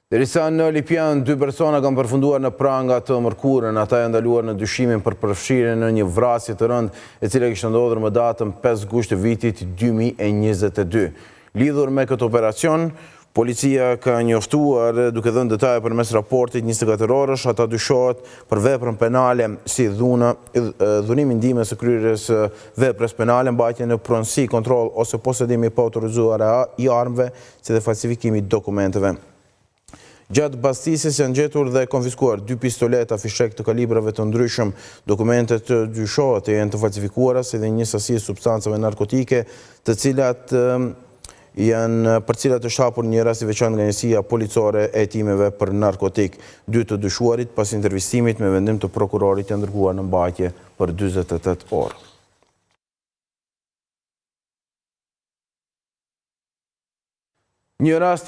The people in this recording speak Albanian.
Derisa në Lipjan, dy persona kanë përfunduar në pranga të mërkurën, ata janë ndaluar në dyshimin për përfshirje në një vrasje të rëndë, e cila kishte ndodhur më datën 5 gusht të vitit 2022. Lidhur me këtë operacion, policia ka njoftuar duke dhënë detaje përmes raportit 24 orësh, ata dyshohet për veprën penale si dhuna, dhunim i ndihmës së kryerjes së veprës penale, mbajtje në pronësi, kontroll ose posedim i paautorizuar i armëve, si dhe falsifikimi i dokumenteve. Gjatë bastisjes janë gjetur dhe konfiskuar dy pistoleta, fishekë të kalibrave të ndryshëm, dokumente të dyshohet të jenë të falsifikuara si dhe një sasi e substancave narkotike, të cilat janë për cilat është hapur një rast i veçantë nga njësia policore e hetimeve për narkotik. Dy të dyshuarit pas intervistimit me vendim të prokurorit janë dërguar në mbajtje për 48 orë. Një rast.